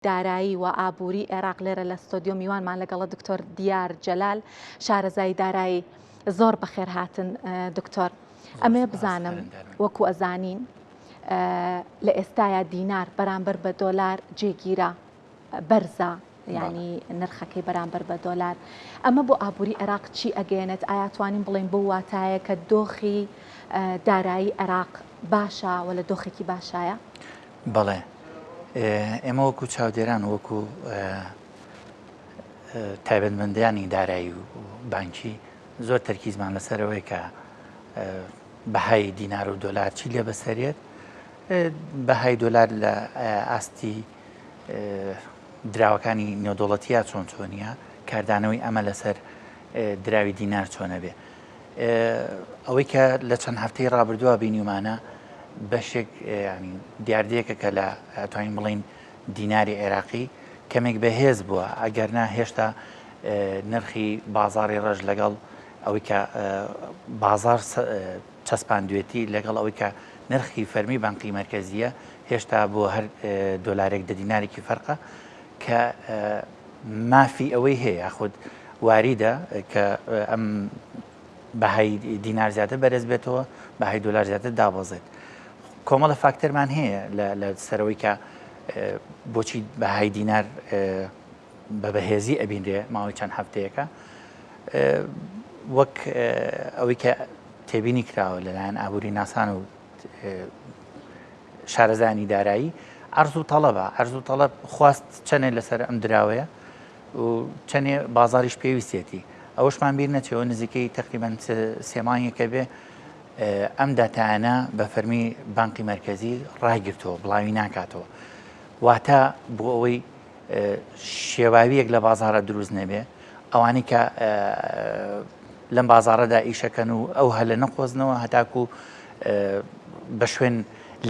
دارایی و ئابووری عێراق لێرە لە ستۆدیۆ میوانمان لەگەڵە دکتۆر دیار جەلال شارەزای دارایی زۆر بەخێر هاتن دکتۆر ئەمێ بزانم وەکو ئەزانین لە ئێستایا دینار بەرامبەر بە دۆلار جێگیرە بەرزە ینی نرخەکەی بەرامبەر بە دۆلار ئەمە بۆ ئابووری عێراق چی ئەگەێنێت ئایا توانین بڵێن بۆ واتایە کە دۆخی دارایی عێراق باشە و لە دۆخێکی باشایە؟ بەڵێ ئێمە وەکو چاودێران وەکو تایبەتمەندیانی دارایی و بانکی زۆر تەرکیزمان لەسەرەوەی کە بەهای دینار و دۆلار چی لێ بەسەرێت بەهای دۆلار لە ئاستی دراوەکانی نێودوڵەتیا چۆن چۆنیە کاردانەوەی ئەمە لەسەر دراوی دینار چۆنە بێ ئەوەی کە لە چەند هەفتەی ڕابردووە بینیومانە بەشێک ینی دیاردەیەکە کە لە توانین بڵین دیناری عێراقی کەمێک بەهێز بووە ئەگەر نا هێشتا نرخی بازاری ڕەش لەگەڵ ئەوەی کە بازار چەسپاندوێتی لەگەڵ ئەوەی کە نرخی فەرمی بانقی مەرکەزیە هێشتا بۆ هەر دۆلارێک دە دینارێکی فەرقە کە مافی ئەوەی هەیە یاخود واریدە کە ئەم بەهای دینار زیاتر بەرز بێتەوە بەهای دۆلار زیاتر دابەزێت کۆمەڵە فاکتەرمان هەیە لە سەرەوەی کە بۆچی بەهای دینار بە بەهێزی ئەبینرێ ماوەی چەند هەفتەیەکە وەک ئەوەی کە تێبینی کراوە لەلایەن ئابووری ناسان و شارەزایانی دارایی عەرز و تەڵەبە، عەرز و تەڵەب خواست چەنێ لەسەر ئەم دراوەیە و چەنێ بازاریش پێویستێتی. ئەوەشمان بیر نەچێەوە نزیکەی تقریبان سێ مانگێکە بێ ئەم داتایانە بە فەرمی بانقی مەرکەزی ڕایگرتەوە بڵاوی ناکاتەوە. واتە بۆ ئەوەی شێواویەک لە بازارە دروست نەبێ ئەوانەی کە لەم بازارەدا ئیشەکەن و ئەو هەلە نەقۆزنەوە هەتاکو بە شوێن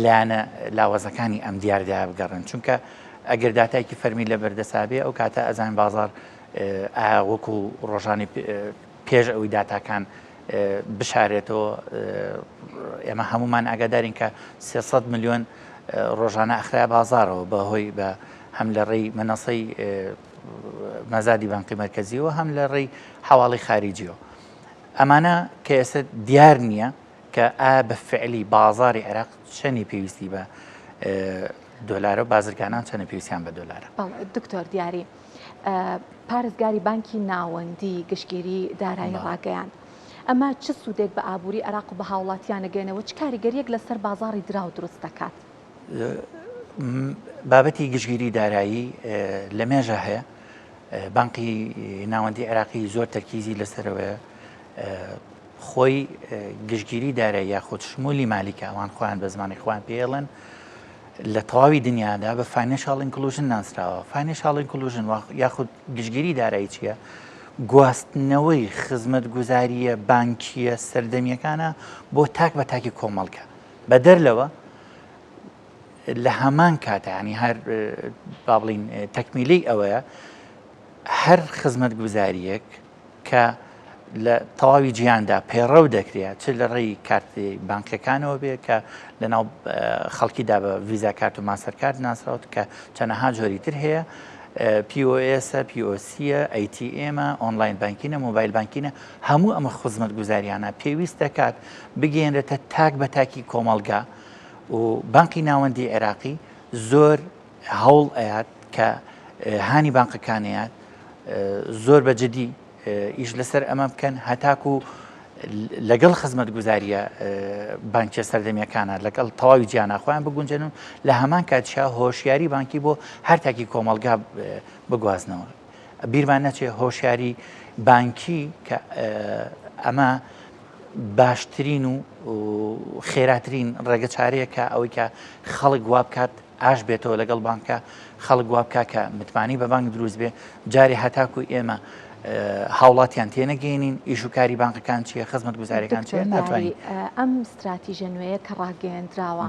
لایەنە لاوازەکانی ئەم دیاردەیە بگەڕن چونکە ئەگەر داتایەکی فەرمی لە بەردەسا بێ ئەو کاتە ئەزان بازار ئایا وەکو ڕۆژانی پێش ئەوی داتاکان بشارێتەوە ئێمە هەمومان ئاگادارین کە 300 میلیۆن ڕۆژانە ئەخرای بازارەوە بە هۆی بە هەم لە ڕێی مەنەسەی مەزادی بانقی مەرکەزیەوە هەم لە ڕێی حواڵی خارجیەوە ئەمانە کە ئێستا دیار نییە کە ئایا بە فعلی بازاری عێراق چەنی پێویستی بە دۆلارە و بازرگانان چەنە پێویستیان بە دۆلارە. دکتۆر دیاری پارێزگاری بانکی ناوەندی گشتگیری دارایی ڕاگەیاند. ئەمە چ سوودێک بە ئابووری عێراق و بە هاوڵاتیان ئەگەیەنێ و چ کاریگەرییەک لەسەر بازاڕی دراو دروست دەکات؟ بابەتی گشتگیری دارایی لە مێژە هەیە بانقی ناوەندی عێراقی زۆر تەرکیزی لەسەرەوەیە خۆی گشتگیری دارایی یاخود شمولی مالی کە ئەوان خۆیان بە زمانی خۆیان پێڵێن لە تەواوی دنیادا بە financial inclusion ناسراوە financial inclusion یاخود گشتگیری دارایی چییە؟ گواستنەوەی خزمەتگوزارییە بانکییە سەردەمیەکانە بۆ تاک بە تاکی کۆمەڵگە بەدەر لەوە لە هەمان کاتە ینی هەر با بڵین تەکمیلی ئەوەیە هەر خزمەتگوزاریەک کە لە تەواوی جیهاندا پەیڕەو دەکرێت چ لە ڕێی کارتی بانقیەکانەوە بێ کە لە ناو خەڵکیدا بە ڤیزا کارت و ماستەر کارت ناسراوت کە چەنەها جۆری تر هەیە POS POC ATM online banking ە mobile banking ە هەموو ئەمە خزمەت گوزاریانە پێویست دەکات بگەێنرێتە تاک بە تاکی کۆمەڵگا و بانقی ناوەندی عێراقی زۆر هەوڵ ئەیات کە هانی بانقەکانیات زۆر بە جدی ئیش لەسەر ئەمە بکەن هەتاکو لەگەڵ خزمەتگوزاریە بانکیە سەردەمیەکانە لەگەڵ تەواوی جیانا خۆیان بگونجێن و لە هەمان کاتشا هۆشیاری بانکی بۆ هەر تاکی کۆمەڵگا بگوازنەوە بیرمان نەچێ هۆشیاری بانکی کە ئەمە باشترین و خێراترین ڕێگە چارەیە کە ئەوەی کە خەڵک وا بکات ئاش بێتەوە لەگەڵ بانکە خەڵک وا بکا کە متمانەی بە بانک دروست بێ جارێ هەتاکو ئێمە هاوڵاتیان تێنەگەێنین ئیش و کاری بانقەکان چییە خزمەت گوزارەکان چیە ناتوانین ئەم ستراتیژە نوێیە کە ڕاگەیەندراوە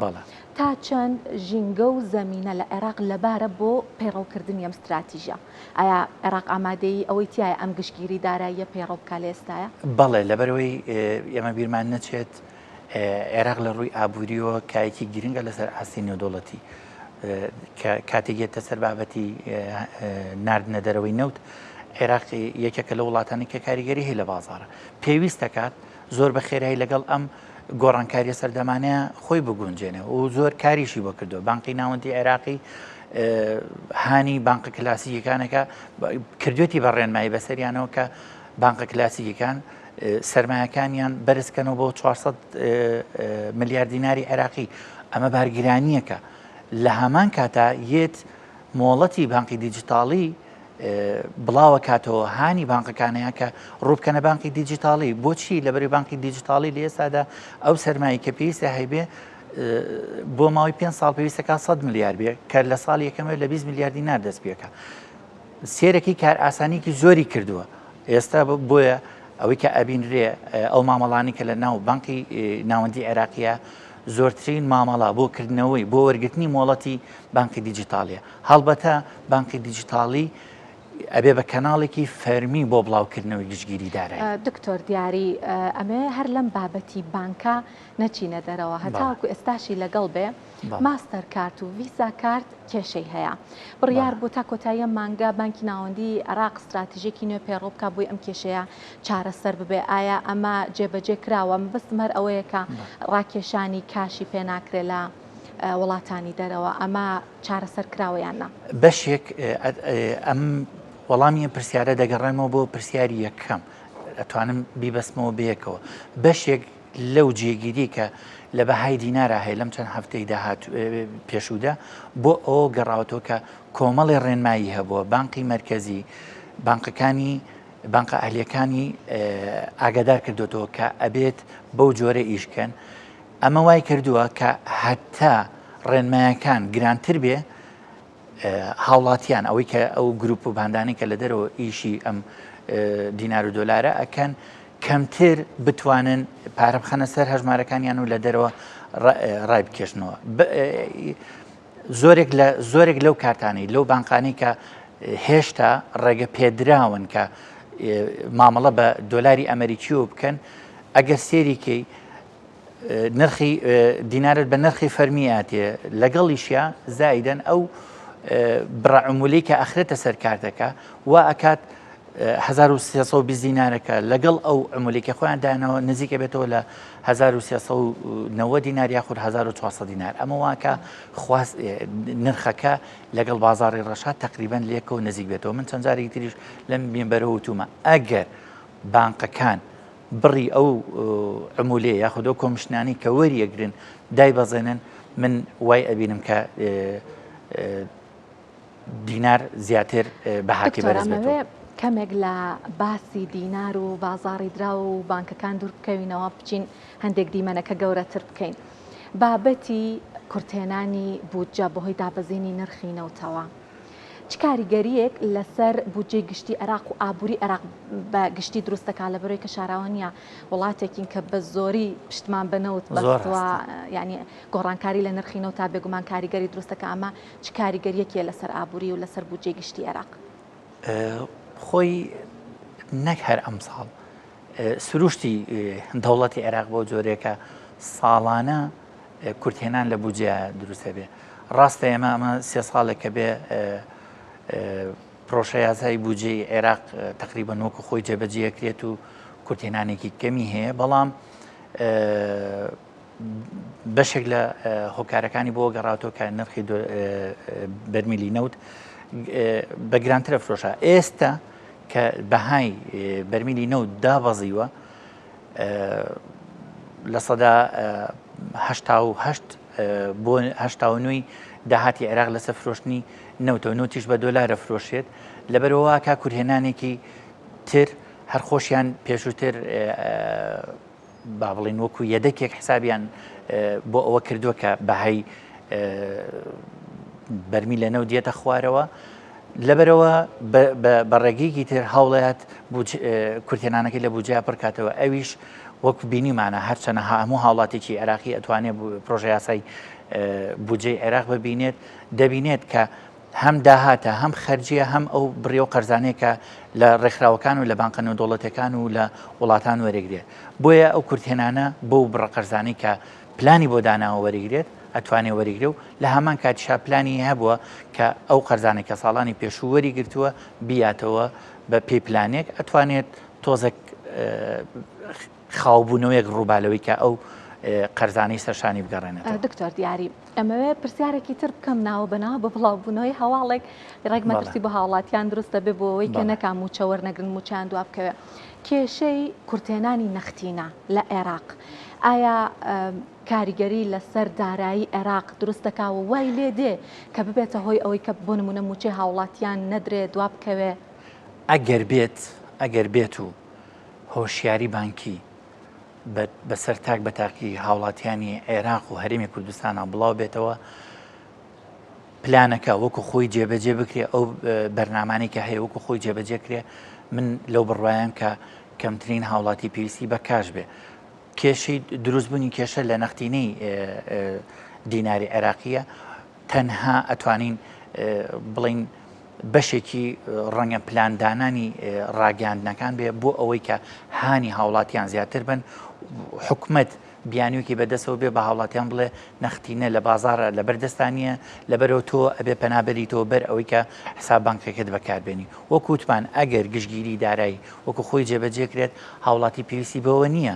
تا چەند ژینگە و زەمینە لە عێراق لەبارە بۆ پەیڕەوکردنی ئەم ستراتیژە ئایا عێراق ئامادەیی ئەوەی تایە ئەم گشتگیری داراییە پەیڕەو بکا لە ئێستایا؟ بەڵێ لەبەرئەوەی ئێمە بیرمان نەچێت عێراق لە ڕووی ئابووریەوە کایەکی گرنگە لەسەر ئاستی نێودەوڵەتی. کە کاتێک یەتە سەر بابەتی ناردنە دەرەوەی نەوت عێراق یەکێکە لە وڵاتانی کە کاریگەری هەیە لە بازارە پێویست دەکات زۆر بە خێرایی لەگەڵ ئەم گۆڕانکاریە سەردەمانەیە خۆی بگونجێنێ و زۆر کاریشی بۆ کردو بانقی ناوەندی عێراقی هانی بانقە کلاسیکەکانەکە کردوێتی بە ڕێنمایی بەسەریانەوە کە بانقە کلاسیکەکان سەرمایەکانیان بەرزکەنەوە بۆ 400 ملیار دیناری عێراقی ئەمە بارگرانیەکە لە هەمان کاتا یەت مۆڵەتی بانقی دیجیتاڵی بڵاوە کاتەوە هانی بانقەکانەیە کە ڕووبکەنە بانقی دیجیتاڵی بۆچی لەبەری بانقی دیجیتاڵی لە ئێستادا ئەو سەرمایە کە پێویستە هەیبێ بۆ ماوەی 5 ساڵ پێویستەکە 100 ملیار بێ کە لە ساڵی یەکەمە لە 20 ملیار دینار دەست پێکە سێرەکی کار ئاسانیکی زۆری کردووە ئێستا بۆیە ئەوەی کە ئەبینرێ ئەو مامەڵانی کە لە ناو بانقی ناوەندی عێراقیە زۆرترین مامەڵە بۆ کردنەوەی بۆ وەرگرتنی مۆڵەتی بانقی دیجیتاڵیە هەڵبەتە بانقی دیجیتاڵی ئەبێ بە کەناڵێکی فەرمی بۆ بڵاوکردنەوەی گشتگیری دارایی. دکتۆر دیاری ئەمەوێ هەر لەم بابەتی بانکە نەچینە دەرەوە هەتاوەکو ئێستاشی لەگەڵ بێ ماستەر کارت و ڤیزا کارت کێشەی هەیە بڕیار بوو تا کۆتایی ئەم مانگە بانکی ناوەندی عێراق ستراتیژێکی نوێ پەیڕەو بکات بۆی ئەم کێشەیە چارەسەر ببێ ئایا ئەمە جێبەجێ کراوە مەبەستم هەر ئەوەیە کە ڕاکێشانی کاشی پێ ناکرێ لە وڵاتانی دەرەوە ئەمە چارەسەر کراوە یان نا؟ بەشێک ئەم وەڵامی ئەم پرسیارە دەگەڕێمەوە بۆ پرسیاری یەکەم ئەتوانم بیبەستمەوە بەیەکەوە بەشێک لەو جێگیری کە لە بەهای دینارا هەیە لەم چەند هەفتەی داهات پێشوودا بۆ ئەوە گەڕاوەتەوە کە کۆمەڵی ڕێنمایی هەبووە بانقی مەرکەزی بانقەکانی بانقە ئەهلیەکانی ئاگادار کردوێتەوە کە ئەبێت بەو جۆرە ئیشکەن ئەمە وای کردووە کە هەتا ڕێنمایەکان گرانتر بێ هاوڵاتیان ئەوەی کە ئەو گروپ و باندانەی کە لە دەرەوە ئیشی ئەم دینار و دۆلارە ئەکەن کەمتر بتوانن پارە بخەنە سەر هەژمارەکانیان و لە دەرەوە ڕای بکێشنەوە زۆرێک لە زۆرێک لەو کارتانەی لەو بانقانی کە هێشتا ڕێگە پێدراون کە مامەڵە بە دۆلاری ئەمریکیەوە بکەن ئەگەر سێریکەی نرخی دینارت بە نرخی فەرمی ئاتێ لەگەڵیشیا زایدەن ئەو بڕە عمولی کە ئەخرێتە سەر کارتەکە وا ئەکات 1320 دینارەکە لەگەڵ ئەو عمولی کە خۆیان دانەوە نزیکە بێتەوە لە 1390 دینار یاخود 1400 دینار ئەمە واکە خواست نرخەکە لەگەڵ بازاڕی ڕەشاد تقریبان لێکەوە نزیک بێتەوە من چەند جارێکی تریش لەم بینبەرەوە وتومە ئەگەر بانقەکان بڕی ئەو عمولەیە یاخود ئەو کۆمیشنانەی کە وەریەگرن دایبەزێنن من وای ئەبینم کە دینار زیاتر بەهاکی بەرز بێتەوە. کەمێک لە باسی دینار و بازاڕی دراو و بانکەکان دوور بکەوینەوە بچین هەندێک دیمەنەکە گەورەتر بکەین. بابەتی کورتهێنانی بودجە بەهۆی دابەزینی نرخی نەوتەوە. چ کاریگەرییەک لەسەر بودجەی گشتی عێراق و ئابووری عێراق بە گشتی دروست دەکات لەبەرەوەی کە شاراوە نییە وڵاتێکین کە بە زۆری پشتمان بە نەوت بەستووە یعنی گۆڕانکاری لە نرخی نەوت تا بێگومان کاریگەری دروست دەکات ئەمە چ کاریگەریەکیە لەسەر ئابووری و لەسەر بودجەی گشتی عێراق؟ خۆی نەک هەر ئەمساڵ سروشتی دەوڵەتی عێراق بۆ جۆرێکە ساڵانە کورتهێنان لە بودجەیا دروست ئەبێ. ڕاستە ئێمە ئەمە سێ ساڵێکە بێ پرۆژە یاسای بودجەی عێراق تقریبا وەکو خۆی جێبەجێ کرێت و کورتهێنانێکی کەمی هەیە بەڵام بەشێک لە هۆکارەکانی بۆ گەڕاتەوە کە نرخی بەرمیلی نەوت بە گرانترە فرۆشە ئێستا کە بەهای بەرمیلی نەوت دابەزیوە 88% بۆ 89 داهاتی عێراق لەسەر فرۆشتنی نەوتەوە نەوتیش بە دۆلارە فرۆشێت لەبەرەوە کا کورهێنانێکی تر هەر خۆشیان پێشووتر با بڵین وەکو یەدەکێک حسابیان بۆ ئەوە کردووە کە بەهای بەرمی لە نەوت دێتە خوارەوە لەبەرەوە بە ڕێگەیەکی تر هەوڵیات کورتێنانەکەی لە بودجەیا پڕکاتەوە ئەویش وەک بینیمانە هەرچەنە هەموو هاوڵاتێکی عێراقی ئەتوانێت پرۆژە یاسای بودجەی عێراق ببینێت دەبینێت کە هەم داهاتە هەم خەرجیە هەم ئەو بڕی و قەرزانەیە کە لە ڕێکخراوەکان و لە بانقە نێودەوڵەتەکان و لە وڵاتان وەرەگرێت بۆیە ئەو کورتهێنانە بۆ بڕە قەرزانەی کە پلانی بۆ داناوە وەرەگرێت. ئەتوانێ وەریگرێ و لە هەمان کاتیشا پلانی هەبووە کە ئەو قەرزانەی کە ساڵانی پێشوو وەری گرتووە بیاتەوە بە پێی پلانێک ئەتوانێت تۆزێک خاوبوونەوەیەک ڕووبا لەوەی کە ئەو قەرزانەی سەرشانی بگەڕێنێتەوە. دکتۆر دیاری ئەمەوێ پرسیارێکی تر بکەم ناوە بەناوە بە بڵاوبوونەوەی هەواڵێک ڕێک مەترسی بۆ هاوڵاتیان دروست دەبێ بۆ ئەوەی کە نەکا مووچە وەرنەگرن مووچەیان دوا بکەوێ کێشەی کورتهێنانی نەختینە لە عێراق ئایا کاریگەری لەسەر دارایی عێراق دروست دەکا و وای لێ دێ کە ببێتە هۆی ئەوەی کە بۆ نمونە مووچەی هاوڵاتیان نەدرێ دوا بکەوێ؟ ئەگەر بێت ئەگەر بێت و هۆشیاری بانکی بەسەر تاک بە تاکی هاوڵاتیانی عێراق و هەرێمی کوردستانە بڵاو بێتەوە پلانەکە وەکو خۆی جێبەجێ بکرێ ئەو بەرنامانەی کە هەیە وەکو خۆی جێبەجێ کرێ من لەو بڕوایم کە کەمترین هاوڵاتی پێویستی بە کاش بێ کێشەی دروستبوونی کێشە لە نەختینەی دیناری عێراقیە تەنها ئەتوانین بڵین بەشێکی ڕەنگە پلاندانانی ڕاگەاندنەکان بێ بۆ ئەوەی کە هانی هاوڵاتیان زیاتر بن حکومت بیانوویەکی بەدەستەوە بێ بە هاوڵاتیان بڵێ نەختینە لە بازاڕە لەبەر دەستان نییە لەبەرەوە تۆ ئەبێ پەنا بەریتەوە بەر ئەوەی کە حساب بانقیەکەت بەکاربێنی وەک وتمان ئەگەر گشتگیری دارایی وەکو خۆی جێبەجێ کرێت هاوڵاتی پێویستی بەوە نییە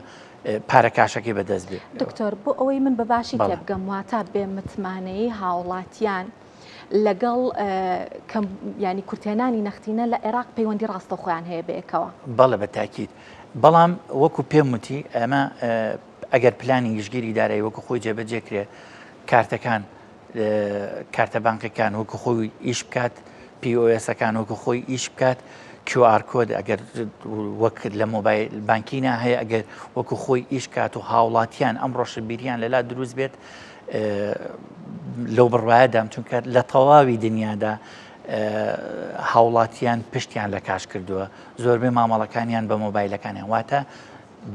پارە کاشەکەی بەدەست بێ. دکتۆر بۆ ئەوەی من بە باشی تێبگەم واتا بێ متمانەیی هاوڵاتیان لەگەڵ کەم یانی کورتهێنانی نەختینە لە عێراق پەیوەندی ڕاستەوخۆیان هەیە بەیەکەوە؟ بەڵێ بە تاکید بەڵام وەکو پێم وتی ئەمە ئەگەر پلانی گشتگیری دارایی وەکو خۆی جێبەجێ کرێ کارتەکان کارتە بانقیەکان وەکو خۆی ئیش بکات POS ەکان وەکو خۆی ئیش بکات QR code ئەگەر وەک لە mobile banking نا هەیە ئەگەر وەکو خۆی ئیش کات و هاوڵاتیان ئەم ڕۆشنبیریان لەلا دروست بێت لەو بڕوایەدام چونکە لە تەواوی دنیادا هاوڵاتیان پشتیان لە کاش کردووە زۆربەی مامەڵەکانیان بە مۆبایلەکانیان واتە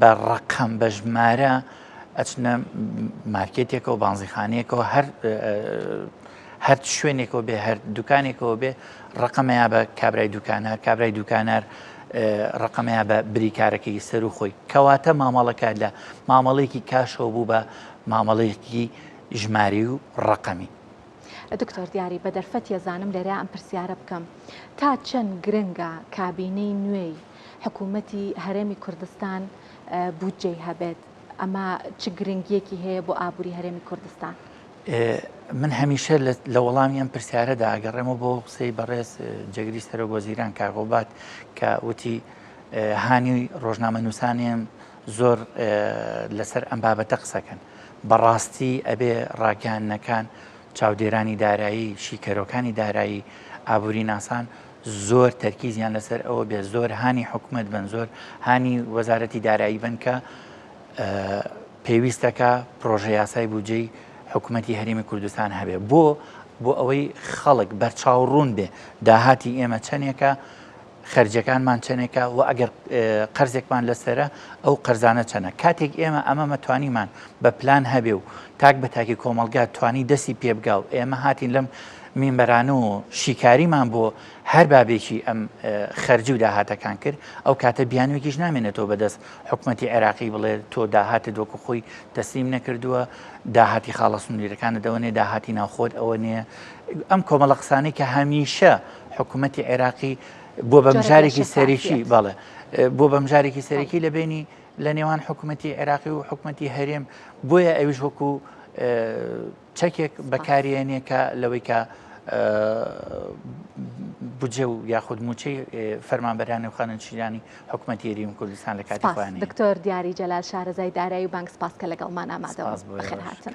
بە ڕقم بە ژمارە ئەچنە مارکێتێکەوە بانزیخانەیەکەوە هەر هەر شوێنێکەوە بێ هەر دوکانێکەوە بێ ڕقەمەیە بە کابرای دوکانار کابرای دوکانار ڕقەمەیە بە بریکارەکەی سەر و خۆی کەواتە مامەڵەکە لە مامەڵێکی کاشەوە بوو بە مامەڵەیەکی ژماری و ڕەقەمی. دکتۆر دیاری بە دەرفەتی ئەزانم لێرەیا ئەم پرسیارە بکەم، تا چەند گرنگە کابینەی نوێی حکوومەتی هەرێمی کوردستان بودجەی هەبێت؟ ئەمە چ گرنگییەکی هەیە بۆ ئابووری هەرێمی کوردستان؟ من هەمیشە لە وەڵامی ئەم پرسیارەدا ئەگەڕێمەوە بۆ قسەی بەڕێز جێگری سەرۆک وەزیران کاک قوباد کە وتی هانی ڕۆژنامەنووسانیم زۆر لەسەر ئەم بابەتە قسەکەن. بەڕاستی ئەبێ ڕاگەیاندنەکان، چاودێرانی دارایی، شیکەرۆکانی دارایی، ئابووریناسان زۆر تەرکیزیان لەسەر ئەوە بێ، زۆر هانی حکومەت بن، زۆر هانی وەزارەتی دارایی بن کە پێویستەکە پرۆژە یاسای بودجەی حکوومەتی هەرێمی کوردستان هەبێ بۆ بۆ ئەوەی خەڵک بەرچاو ڕوون بێ داهاتی ئێمە چەندێکە خەرجیەکانمان چەنێکە و ئەگەر قەرزێکمان لەسەرە ئەو قەرزانە چەنە کاتێک ئێمە ئەمەمە توانیمان بە پلان هەبێ و تاک بە تاکی کۆمەڵگا توانی دەستی پێبگا و ئێمە هاتین لەم مینبەرانە و شیکاریمان بۆ هەر بابێکی ئەم خەرجی و داهاتەکان کرد ئەو کاتە بیانوێکیش نامێنێتەوە بەدەست حکومەتی عێراقی بڵێ تۆ داهاتت وەکو خۆی تەسلیم نەکردووە داهاتی خاڵە سنووریەکانت ئەوە نیە داهاتی ناوخۆت ئەوە نییە ئەم کۆمەڵە قسانەی کە هەمیشە حکوومەتی عێراقی بۆ بە مژارێکی سەرەکی بەڵێ بۆ بە مژارێکی سەرەکی لە بینی لە نێوان حکوومەتی عێراقی و حکوومەتی هەرێم بۆیە ئەویش وەکو چەکێک بەکارێنێ کە لەوەی کە بودجە و یاخود موچەی فەرمانبەرانی و خانەنشینانی حکوومەتی هەرێمی کوردستان لە کاتی خۆیان دکتۆر دیاری جەلال شارەزای دارایی و بانک سپاس کە لەگەڵمان ئامادە بوون. بەخێرهاتن.